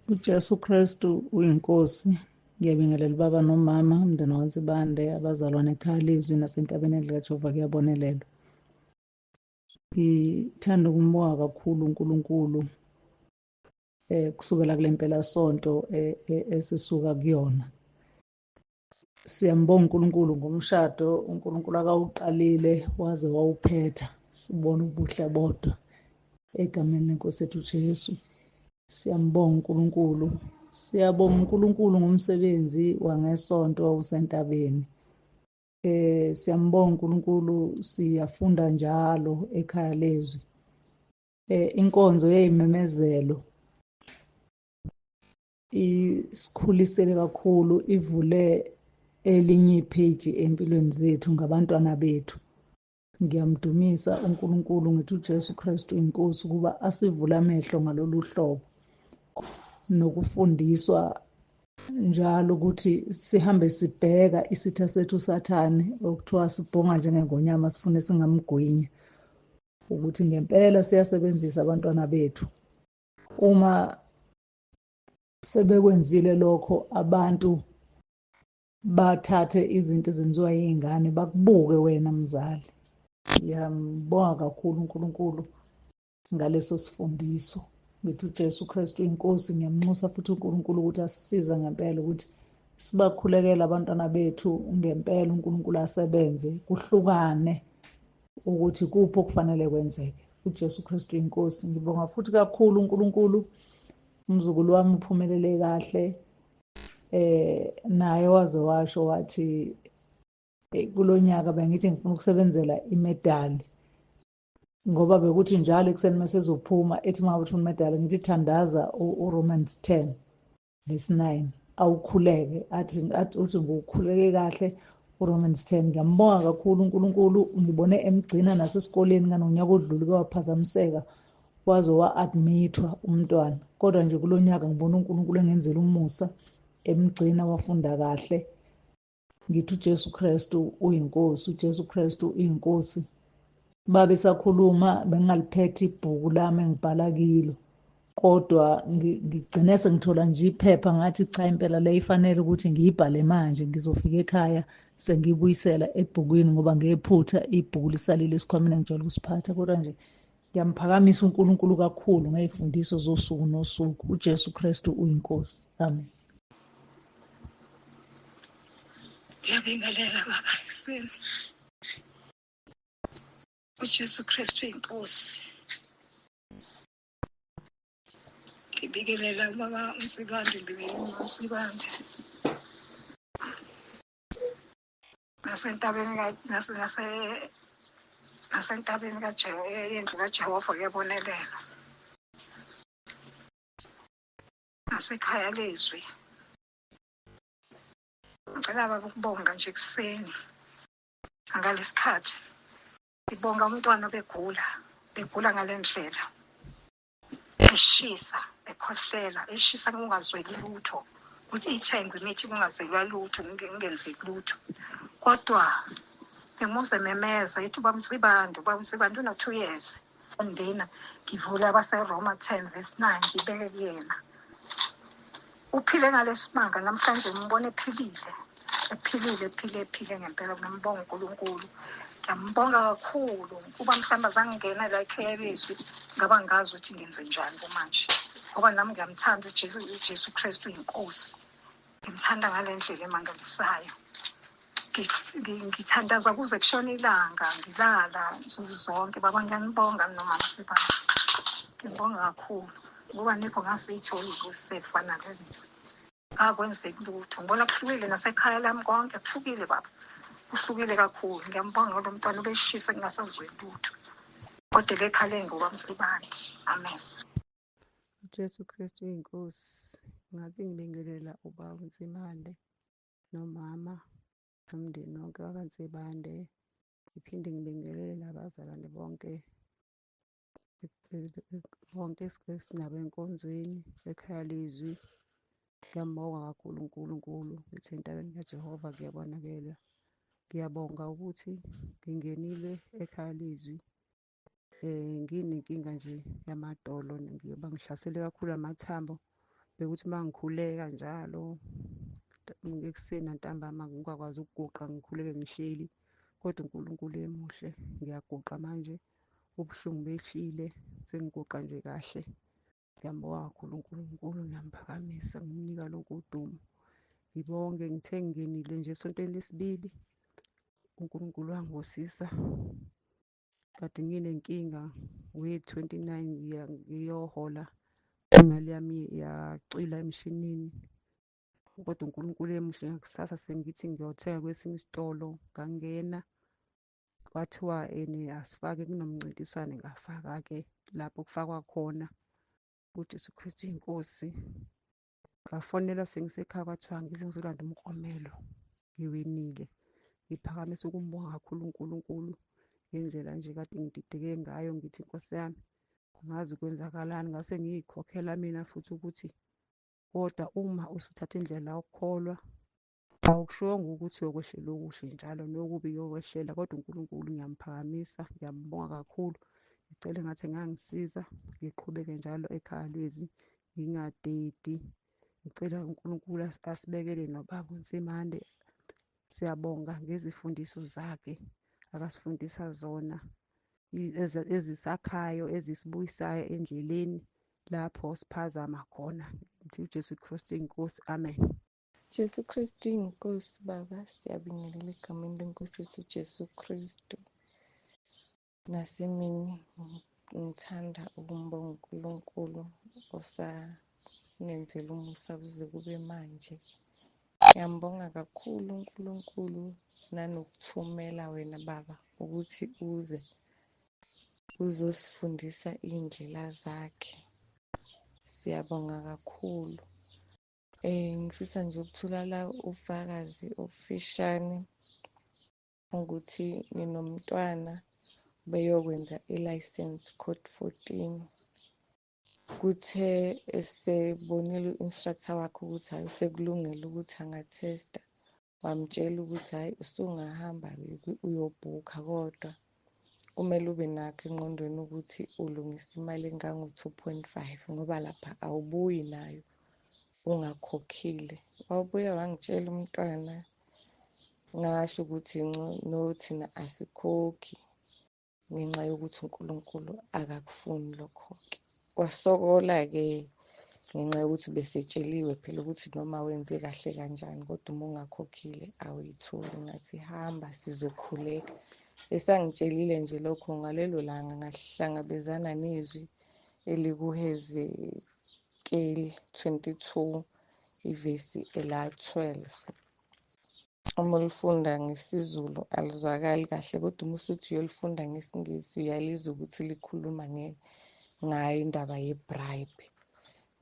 UJesu Kristu uyinkosi. Ngiyabingelela baba nomama, umndeni waNsibande, abazalwane ekhaya lezwi nasentabeni endlu kaJehova kuyabonelelwa. Ngithanda ukumbonga kakhulu uNkulunkulu kusukela kule mpelasonto esisuka kuyona. Siyambonga uNkulunkulu ngomshado uNkulunkulu akawuqalile waze wawuphetha, sibona ubuhle bodwa egameni lenkosi yethu Jesu. Siyambonga uNkulunkulu, siyabonga uNkulunkulu ngomsebenzi wangesonto usentabeni. Siyambonga uNkulunkulu, siyafunda njalo ekhaya lezwi. Inkonzo yeyimemezelo isikhulisele kakhulu, ivule elinye ipage empilweni zethu ngabantwana bethu. Ngiyamdumisa uNkulunkulu, ngithi uJesu Kristu inkosi ukuba asivule amehlo ngalolu hlobo nokufundiswa njalo ukuthi sihambe sibheka isitha sethu Sathane okuthiwa sibhonga njengengonyama sifune singamgwinya, ukuthi ngempela siyasebenzisa abantwana bethu. Uma sebekwenzile lokho, abantu bathathe izinto ezenziwa yingane bakubuke wena mzali. Ngiyambonga kakhulu uNkulunkulu ngaleso sifundiso. Ngithi uJesu Kristu inkosi. Ngiyamnxusa futhi uNkulunkulu ukuthi asisize ngempela ukuthi sibakhulekele abantwana bethu ngempela, uNkulunkulu asebenze kuhlukane ukuthi kuphi okufanele kwenzeke. uJesu Kristu inkosi. Ngibonga futhi kakhulu uNkulunkulu, umzukulu wami uphumelele kahle. Naye waze washo wathi kulonyaka bengithi ngifuna ukusebenzela imedali, ngoba bekuthi njalo ekuseni masezophuma ethi uma ufuna imedali ngithi thandaza uRomans 10 verse 9 awukhuleke, athi uthi ngukhuleke kahle uRomans 10. Ngiyambonga kakhulu uNkulunkulu, ngibone emgcina nasesikoleni kanonyaka odlule kwaphazamiseka waze wa-admithwa umntwana, kodwa nje kulonyaka ngibona uNkulunkulu engenzela umusa emgcina wafunda kahle. Ngithi uJesu Kristu uyinkosi, uJesu Kristu uyinkosi. Babe sakhuluma bengaliphethe ibhuku lami engibhala kilo, kodwa ngigcine sengithola nje iphepha ngathi cha impela le ifanele ukuthi ngiyibhale manje, ngizofika ekhaya sengiyibuyisela ebhukwini ngoba ngephutha ibhuku lisalile esikhwameni engijwayele ukusiphatha. Kodwa nje ngiyamphakamisa uNkulunkulu kakhulu ngey'fundiso zosuku nosuku. uJesu Kristu uyinkosi. Amen. Ngiyabingelela baba ekuseni. uJesu Kristu inkosi. Ngibingelela ubaba uMsibande, ngibingelela umama uMsibande. Nasentabeni nasentabeni yendlu kaJehova kuyabonelela. Nasekhaya lezwi. Ngicela baba ukubonga nje ekuseni ngalesikhathi. Ngibonga umntwana obegula, begula ngale ndlela. Eshisa, ekhohlela, eshisa kungazweli lutho. Ukuthi ithengwe imithi kungazelwa lutho, kungenzeki lutho. Kodwa ngimuze memeza ethi uba Msibande, uba Msibande una 2 years. Ngena ngivula abaseRoma 10 verse 9 ngibeke kuyena. Uphile ngalesimanga namhlanje, ngimbone ephilile. Ephilile, ephile, ephile ngempela. Ngiyambonga uNkulunkulu. Ngiyambonga kakhulu kuba mhlawumbe azangena la ekhaya lezwi, ngaba ngazi ukuthi ngenze njani kumanje. Ngoba nami ngiyamthanda uJesu, uJesu Kristu uyinkosi. Ngimthanda ngale ndlela emangalisayo. Ngithandaza kuze kushone ilanga, ngilala nsuku zonke. Baba ngiyanibonga nomama Sibanda. Ngibonga kakhulu ngoba nikho ngasiyithola izibusiso ezifana nalezi. Akwenzeki lutho. Ngibona kuhlukile nasekhaya lami konke kuhlukile baba. Kuhlukile kakhulu. Ngiyambonga lo mntwana ubeshisa ngingasazweni lutho. Kodwa lekhaleni ngokwamsibande. Amen. uJesu Kristu uyinkosi. Ngathi ngibingelela ubaba uNsibande nomama nomndeni wonke wakaNsibande. Ngiphinde ngibingelele nabazalwane bonke bonke esinabo enkonzweni ekhaya lezwi. Ngiyambonga kakhulu uNkulunkulu, ngithi entabeni kaJehova kuyabonakala. Ngiyabonga ukuthi ngingenile ekhaya lezwi. Nginenkinga nje yamadolo, bangihlasele kakhulu amathambo. Bekuthi uma ngikhuleka njalo ekuseni nantambama ngingakwazi ukuguqa ngikhuleke ngihleli, kodwa uNkulunkulu emuhle, ngiyaguqa manje, ubuhlungu behlile, sengiguqa nje kahle. Ngiyambonga kakhulu uNkulunkulu, ngiyamphakamisa, ngimnika lonke udumo. Ngibonge, ngithe ngingenile nje esontweni lesibili, uNkulunkulu wangibusisa. Kade nginenkinga nge-29 ngiyohola, imali yami yacwila emshinini, kodwa uNkulunkulu emuhle, ngakusasa sengithi ngiyothenga kwesinye isitolo, ngangena kwathiwa ene asifake kunomncintiswane, ngafaka-ke lapho kufakwa khona uJesu Kristu inkosi. Ngafonelwa sengisekhaya kwathiwa ngize ngizolanda umklomelo, ngiwinile. Ngiphakamisa ukumbonga kakhulu uNkulunkulu ngendlela nje kade ngidideke ngayo, ngithi Nkosi yami angazi kwenzakalani, ngase ngiyikhokhela mina futhi ukuthi kodwa uma usuthatha indlela yokukholwa awukushongo ukuthi uyokwehlela okuhle njalo nokubi kuyokwehlela, kodwa uNkulunkulu ngiyamphakamisa, ngiyambonga kakhulu. Ngicela engathi engangisiza ngiqhubeke njalo ekhaya lwezi ngingadedi. Ngicela uNkulunkulu asibekele nobaba uNtsimande. Siyabonga ngezifundiso zakhe akasifundisa zona ezisakhayo, ezisibuyisayo endleleni lapho siphazama khona. Ngithi uJesu Kristu inkosi, amen. Jesu Kristu inkosi baba, siyabingelela egameni lenkosi yethu Jesu Kristu. Nasemini ngithanda ukumbonga uNkulunkulu osangenzela umusa kuze kube manje. Ngiyambonga kakhulu uNkulunkulu nanokuthumela wena baba ukuthi uze uzosifundisa iy'ndlela zakhe. Siyabonga kakhulu. Ngifisa nje ukuthula la ufakazi ofishane ukuthi nginomntwana beyokwenza i-license code 14. Kuthe esebonile u-instructor wakhe ukuthi hhayi usekulungele ukuthi angathesta, wamtshela ukuthi hhayi usungahamba uyobhukha, kodwa kumele ube nakho engqondweni ukuthi ulungisa imali engango-2.5 ngoba lapha awubuyi nayo ungakhokhile. Wabuya wangitshela umntwana, ngasho ukuthi no thina asikhokhi ngenxa yokuthi uNkulunkulu akakufuni lokho-ke. Wasokola-ke ngenxa yokuthi besetsheliwe phela ukuthi noma wenze kahle kanjani kodwa uma ungakhokhile awuyitholi. Ngathi hamba sizokhuleka. Esangitshelile nje lokho ngalelo langa ngahlangabezana nezwi elikuHezekeli 22 ivesi ela-12. Uma ulifunda ngesiZulu alizwakali kahle, kodwa uma usuthi uyolifunda ngesiNgisi uyalizwa ukuthi likhuluma ngayo indaba ye-bribe.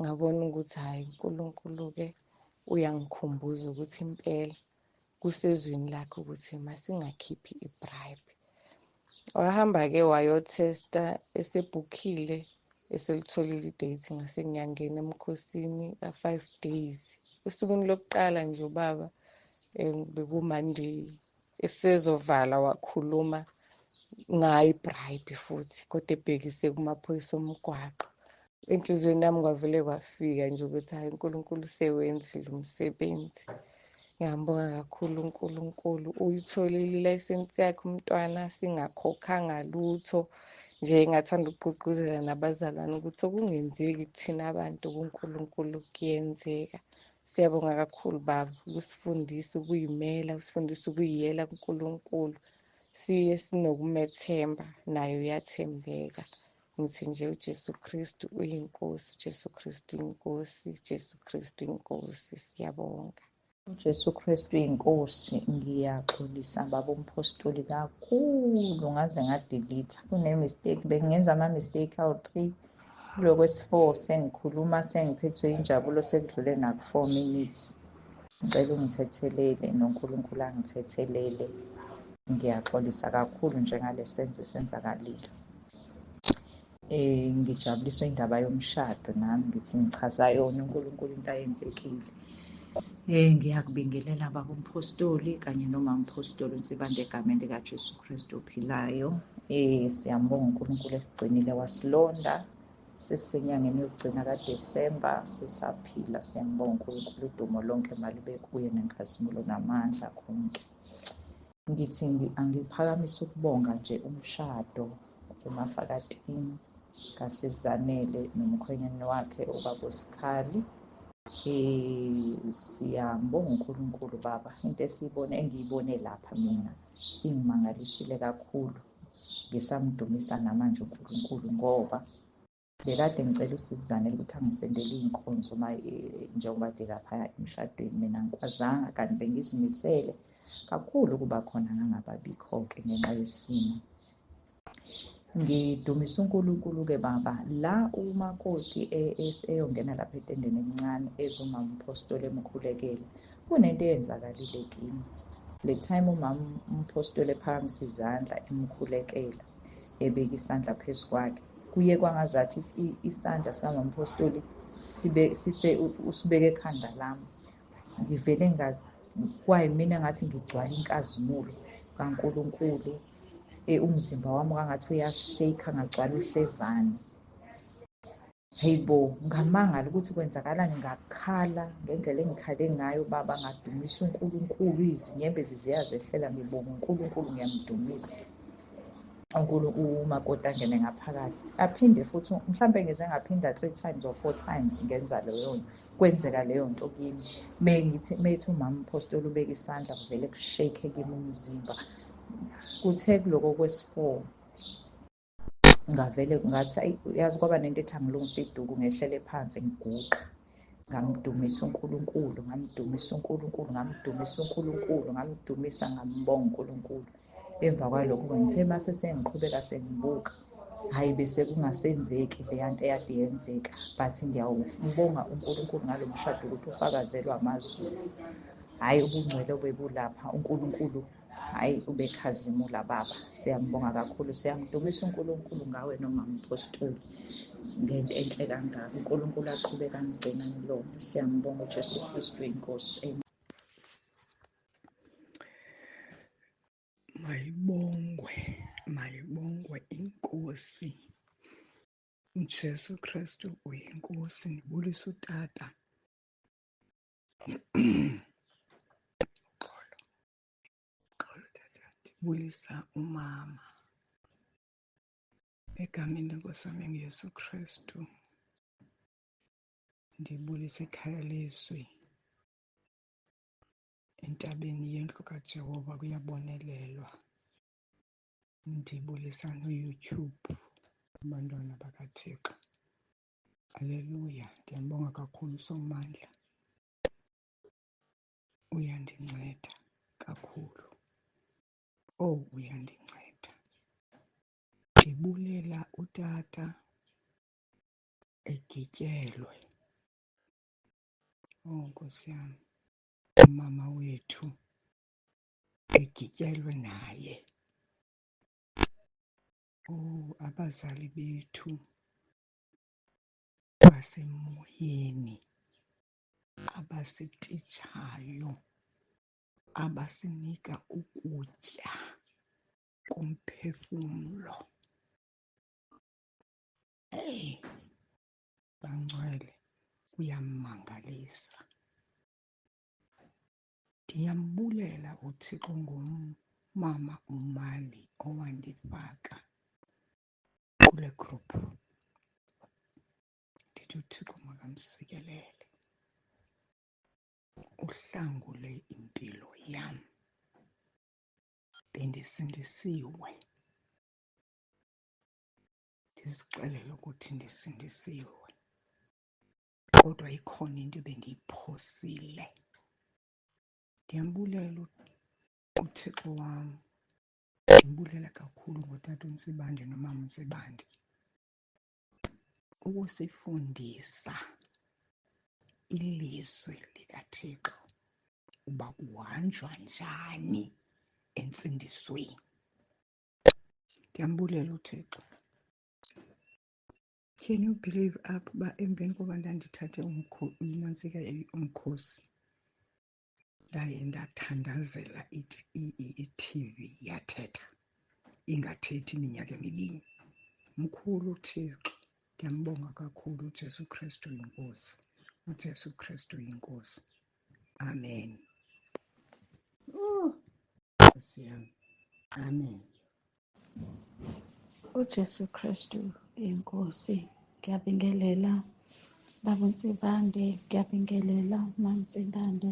Ngabona ukuthi hhayi uNkulunkulu-ke uyangikhumbuza ukuthi impela kusezwini lakhe ukuthi masingakhiphi i-bribe. Wahamba-ke wayothesta esebhukhile, eselitholile i-date, ngase ngiyangena emkhosini ka-5 days. Esukwini lokuqala nje ubaba beku-Monday, esezovala wakhuluma ngayo i-bribe futhi, kodwa ebhekise kumaphoyisa omgwaqo. Enhliziyweni yami kwavele kwafika nje ukuthi hhayi uNkulunkulu usewenzile umsebenzi. Ngiyambonga kakhulu uNkulunkulu, uyitholile ilayisensi yakhe umntwana singakhokhanga lutho. Nje ngingathanda ukugqugquzela nabazalwane ukuthi okungenzeki kuthina abantu kuNkulunkulu kuyenzeka. Siyabonga kakhulu baba ukusifundisa ukuyimela, usifundisa ukuyiyela kuNkulunkulu. Siye sinokumethemba naye uyathembeka. Ngithi nje uJesu Kristu uyinkosi, uJesu Kristu uyinkosi, uJesu Kristu uyinkosi. Siyabonga. uJesu Kristu uyinkosi. Ngiyaxolisa baba umpostoli kakhulu, ngaze ngadelete. Kune-mistake, bengingenza ama-mistake awu-3 kulokwesi-4 sengikhuluma sengiphethwe injabulo sekudlule naku-4 minutes. Ngicela ungithethelele noNkulunkulu angithethelele. Ngiyaxolisa kakhulu njengale senzo esenzakalile. Ngijabuliswa indaba yomshado nami ngithi ngichaza yona uNkulunkulu into ayenzekile. Ngiyakubingelela baba umpostoli kanye noma umpostoli uNsibande egameni likaJesu Kristu ophilayo. Siyambonga uNkulunkulu esigcinile wasilonda Sesisenyangeni yokugcina kaDisemba, sisaphila, siyambonga uNkulunkulu, udumo lonke malube kuye nenkazimulo namandla konke. Ngithi angiphakamise ukubonga nje umshado uMafakatini kaSizanele nomkhwenyane wakhe ubaba uSikhali. Siyambonga uNkulunkulu baba, into esiyibone engiyibone lapha mina ingimangalisile kakhulu. Ngisamdumisa namanje uNkulunkulu ngoba bekade ngicela uSizanele ukuthi angisendele iy'nkonzo njengoba kade laphaya emshadweni, mina angikwazanga kanti bengizimisele kakhulu ukuba khona, ngangababikho-ke ngenxa yesimo. Ngidumisa uNkulunkulu-ke baba, la umakoti eyongena lapha etendeni elincane ezomama umphostoli emkhulekela, kunento eyenzakalile kimi. Le time umama umphostoli ephakamisa izandla emkhulekela, ebeka isandla phezu kwakhe, kuye kwangazathi isandla sikamama umphostoli usibeke ekhanda lami. Ngivele kwayimina ngathi ngigcwala inkazimulo kaNkulunkulu, umzimba wami kwangathi uyashake, ngagcwala uhlevane. Hey bo, ngamangala ukuthi kwenzakalani, ngakhala ngendlela engikhale ngayo baba, ngadumisa uNkulunkulu, izinyembezi ziyazehlela, ngibonga uNkulunkulu, ngiyamdumisa uNkulunkulu. Umakoti angene ngaphakathi, aphinde futhi mhlambe ngize ngaphinda 3 times or 4 times ngenza leyo nto, kwenzeka leyo nto kimi. Mengithi methi umama umpostoli ubeka isandla, kuvele kushake kimi umzimba. Kuthe kuloko kwesi-4 ngavele ngathi ayi, yazi kwaba nento ethi angilungise iduku, ngehlele phansi ngiguqe, ngamdumisa uNkulunkulu, ngamdumisa uNkulunkulu, ngamdumisa uNkulunkulu, ngamdumisa, ngambonga uNkulunkulu. Emva kwalokho ngithe mase sengiqhubeka sengibuka, hhayi bese kungasenzeki leya nto eyade yenzeka, but ngiyawubonga uNkulunkulu ngalo mshado ukuthi ufakazelwe amazulu. Hhayi ubungcwele obebulapha uNkulunkulu, hhayi ubekhazimula baba. Siyambonga kakhulu, siyamdumisa uNkulunkulu ngawe nomama umpostoli ngento enhle kangaka. uNkulunkulu aqhubeke amgcina nilona. Siyambonga uJesu Kristu inkosi. Amen. Mayibongwe, mayibongwe inkosi. uJesu Kristu uyinkosi. Ndibulisa utata. Xolo, xolo tata. Ndibulisa umama. Egameni lenkosi yami enguYesu Kristu. Ndibulisa ikhaya lezwi. Entabeni yendlu kaJehova kuyabonelelwa. Ndibulisa noYouTube abantwana bakaThixo. Haleluya, ndiyambonga kakhulu uSomandla. Uyandinceda kakhulu. Oh, uyandinceda. Ndibulela utata egityelwe. Oh, Nkosi yami, umama wethu egityelwe naye. Oh, abazali bethu basemoyeni abasititshayo, abasinika ukutya komphefumlo. Hey, bangcwele, kuyamangalisa. Ndiyambulela uThixo ngomama uMali owandifaka kule group. Ndithi uThixo makamsikelele, uhlangule impilo yam. Bendisindisiwe, ndizixelele ukuthi ndisindisiwe, kodwa ikhona into ebendiyiphosile. Ndiyambulela uThixo wam, ndimbulela kakhulu ngotata uNtsibande nomama uNtsibande ukusifundisa ilizwi likaThixo uba kuhanjwa njani entsindisweni. Ndiyambulela uThixo. Can you believe up uba emveni koba ndandithathe nantsika umkhosi, ndaye ndathandazela i-TV yathetha, ingathethi iminyaka emibini. Mkhulu uThixo. Ngiyambonga kakhulu uJesu Kristu inkosi. UJesu Kristu inkosi. Amen. Nkosi yami. Amen. UJesu Kristu inkosi. Ngiyabingelela Baba Nsibande, ngiyabingelela Mama Nsibande,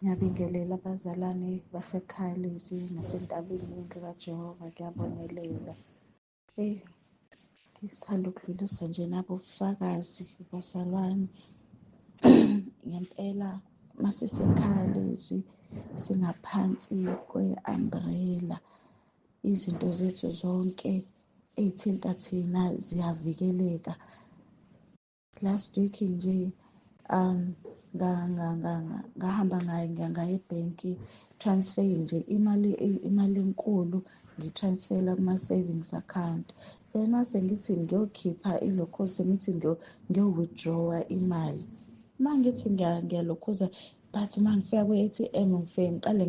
ngiyabingelela abazalwane basekhaya lezwi nasentabeni yendlu kaJehova, kuyabonelela. Eyi, ngithanda ukudlulisa nje nabo ubufakazi bazalwane. Ngempela masisekhaya lezwi singaphansi kwe-umbrella, izinto zethu zonke ey'thinta thina ziyavikeleka. Last week nje ngahamba ngaya ebhenki, transfer nje imali enkulu ngitransfera kuma-savings account. Then mase ngithi ngiyokhipha ilokhuza, ngithi ngiyo-withdraw-a imali. Uma ngithi ngiyalokhuza, but uma ngifika kwi-A_T_M ngifike ngiqale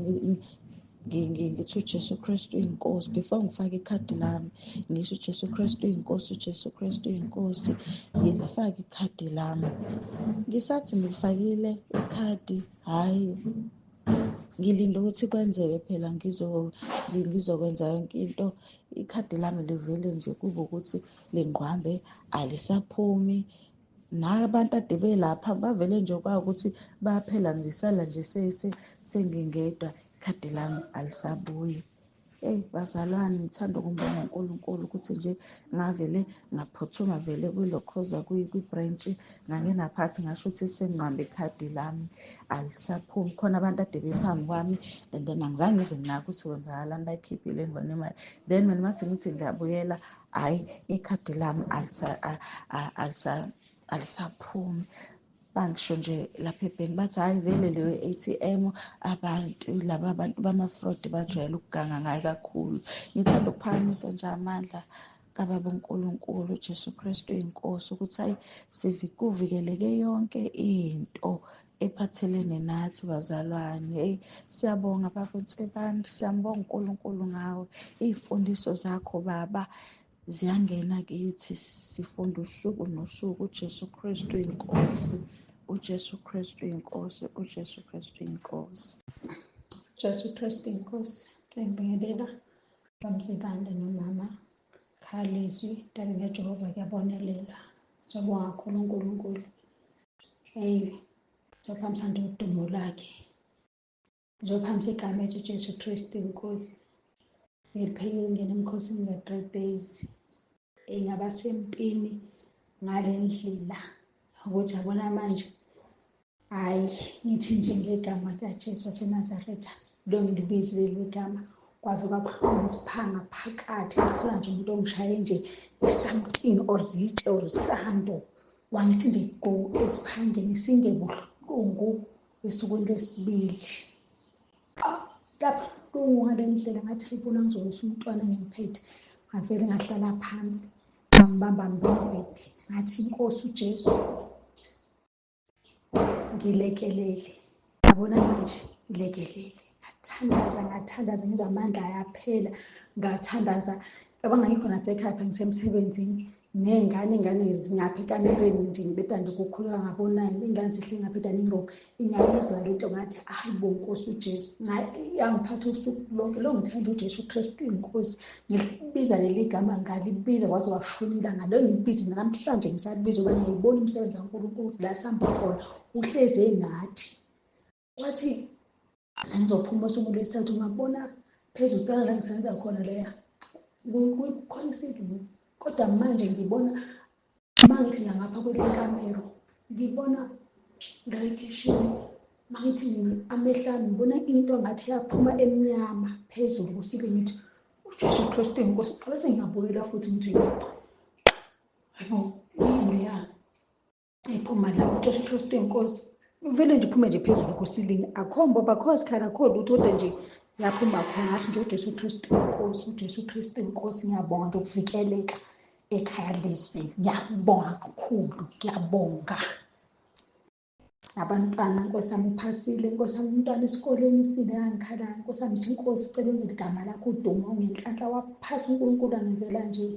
ngithi uJesu Kristu inkosi before ngifake ikhadi lami, ngisho uJesu Kristu inkosi, uJesu Kristu inkosi, ngilifake ikhadi lami. Ngisathi ngilifakile ikhadi, hhayi, ngilinde ukuthi kwenzeke phela, ngizokwenza yonke into. Ikhadi lami livele nje kube ukuthi lingqwambe, alisaphumi. Nabantu ade belapha bavele nje kwawukuthi baphela, ngisala nje sengingedwa, ikhadi lami alisabuyi. Eyi bazalwane, ngithanda ukumbonga uNkulunkulu ukuthi nje ngavele ngaphuthuma vele kwilokhoza kwi-branch, ngangena phakathi ngasho ukuthi sengibambe ikhadi lami alisaphumi. Khona abantu ade bephambi kwami and then angizange ngize nginake ukuthi kwenzakalani, bayikhiphile ngibona imali. Then mina mase ngithi ngiyabuyela, hhayi ikhadi lami alisaphumi. Bangisho nje lapha ebhenki bathi hhayi vele leyo A_T_M abantu laba abantu bama-fraud bajwayele ukuganga ngayo kakhulu. Ngithanda ukuphakamisa nje amandla kaBaba uNkulunkulu uJesu Kristu inkosi ukuthi hhayi kuvikeleke yonke into ephathelene nathi bazalwane. Hey, siyabonga Baba Nsibande, siyambonga uNkulunkulu ngawe. Iy'mfundiso zakho Baba ziyangena kithi, sifunda usuku nosuku. uJesu Kristu inkosi, uJesu Kristu inkosi, uJesu Kristu inkosi. Jesu Kristu inkosi. Ngiyabingelela bamsibande nomama Khalizwi, Ntabeni kaJehova kuyabonelela. Siyabonga kakhulu uNkulunkulu. Hey, siyaphamisa nje udumo lwakhe. Ngizophamisa igama ethi Jesu Kristu inkosi. Ngiliphekile ngene emkhosini nga-3 days. Ngaba sempini ngale ndlela ukuthi yabona manje, hhayi ngithi nje ngegama likaJesu waseNazaretha, lo ngilibizi leli gama, kwave kwabuhlungu isiphanga phakathi, khona nje umuntu ongishaye nje i-something or zitshe or isando, wangithi nje go esiphangeni singebuhlungu esukwini lesibili. Kabuhlungu ngale ndlela, ngathi ayibona ngizowisa umntwana ngimphethe. Ngavele ngahlala phansi, ngambamba ngombhede, ngathi inkosi uJesu ngilekelele. Yabona manje ngilekelele. Ngathandaza, ngathandaza, ngizwa amandla ayaphela, ngathandaza. Cabanga ngikho nasekhaya phela ngisemsebenzini, ney'ngane, iy'ngane zingapha ekamereni nje ngibeda nje ukukhuleka ngabonani, iy'ngane zihleli ngapha e-dining room, ingayizwa lento ngathi hayi bo Nkosi uJesu, yangiphatha usuku lonke, lo ngithanda uJesu Kristu inkosi, ngilibiza leli gama, ngalibiza kwaze kwashona ilanga, lo ngilibize namhlanje ngisalibiza ngoba ngiyayibona imisebenzi kaNkulunkulu la sihamba khona, uhlezi enathi. Wathi sengizophuma osuku lwesithathu, ngabona phezulu kuqala la ngisebenza khona leya, kukhona isidlu, kodwa manje ngibona uma ngithi ngangapha kwele kamero, ngibona la ekhishini, uma ngithi amehlo ami ngibona into ngathi yaphuma emnyama phezulu kusike, ngithi uJesu Kristu inkosi. Bese ngiyabuyela futhi ngithi hayibo yini leya iphuma la, uJesu Kristu inkosi, vele nje iphume nje phezulu kusilingi, akho mboba, akho sikhala, akho lutho, kodwa nje yaphuma khona. Ngathi nje uJesu Kristu inkosi, uJesu Kristu inkosi, ngiyabonga nje ukuvikeleka ekhaya lezwi, ngiyabonga kakhulu, ngiyabonga. Abantwana Nkosi yami uphasile, Nkosi yami umntwana esikoleni usile, angikhala Nkosi yami, ithi Nkosi cela wenze igama lakho udumo ngenhlanhla, waphasa uNkulunkulu angenzela nje.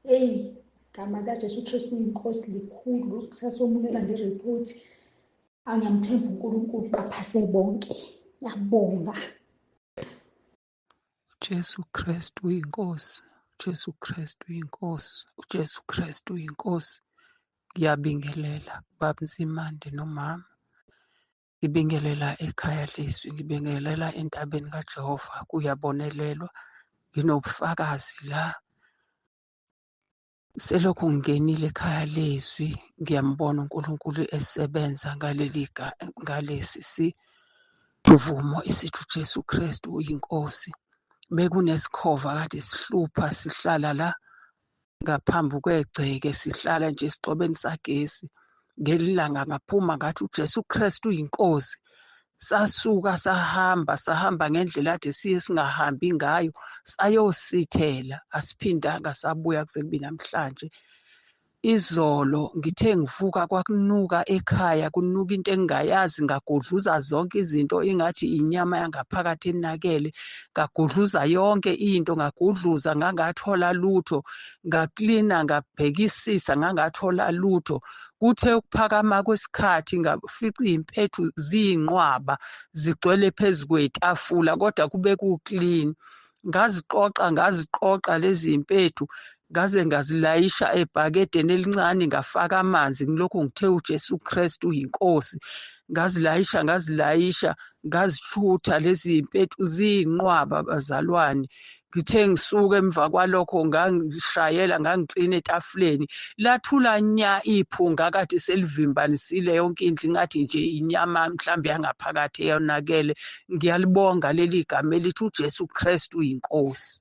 Hey, Gama likaJesu Kristu uyinkosi likhulu. Kusasa omunye olanda i-report. Angiyamthemba uNkulunkulu, baphase bonke. Ngiyabonga. UJesu Kristu uyinkosi, uJesu Kristu uyinkosi, uJesu Kristu uyinkosi. Ngiyabingelela kubaba Nzimande nomama. Ngibingelela ekhaya lezwi, ngibingelela entabeni kaJehova, kuyabonelelwa. Nginobufakazi la. Selokhu ngingenile ekhaya lezwi, ngiyambona uNkulunkulu esebenza ngaleli ngalesi sivumo esithi uJesu Kristu uyinkosi. Bekunesikhova kade sihlupha sihlala la ngaphambi kwegceke, sihlala nje esixhobeni sagesi. Ngelinye ilanga ngaphuma ngathi uJesu Kristu uyinkosi. Sasuka sahamba, sahamba ngendlela ade siye singahambi ngayo, sayosithela, asiphindanga sabuya kuze kube namhlanje. Izolo ngithe ngivuka kwakunuka ekhaya, kunuka into engingayazi, ngagudluza zonke izinto ingathi inyama yangaphakathi enakele, ngagudluza yonke into, ngagudluza ngangathola lutho, ngaklina ngabhekisisa ngangathola lutho. Kuthe ukuphakama kwesikhathi ngafica iy'mpethu ziyinqwaba zigcwele phezu kwetafula kodwa kube ku-clean. Ngaziqoqa ngaziqoqa lezi mpethu ngaze ngazilayisha ebhakedeni elincane ngafaka amanzi ngilokhu ngithe uJesu Kristu uyinkosi. Ngazilayisha ngazilayisha ngazithutha lezi mpethu ziyinqwaba bazalwane. Ngithe ngisuka emva kwalokho ngangishayela ngangiklina etafuleni, lathula nya iphunga kade selivimbanisile yonke indlu, ingathi nje inyama mhlawumbe yangaphakathi eyonakele. Ngiyalibonga leli gama elithi uJesu Kristu uyinkosi.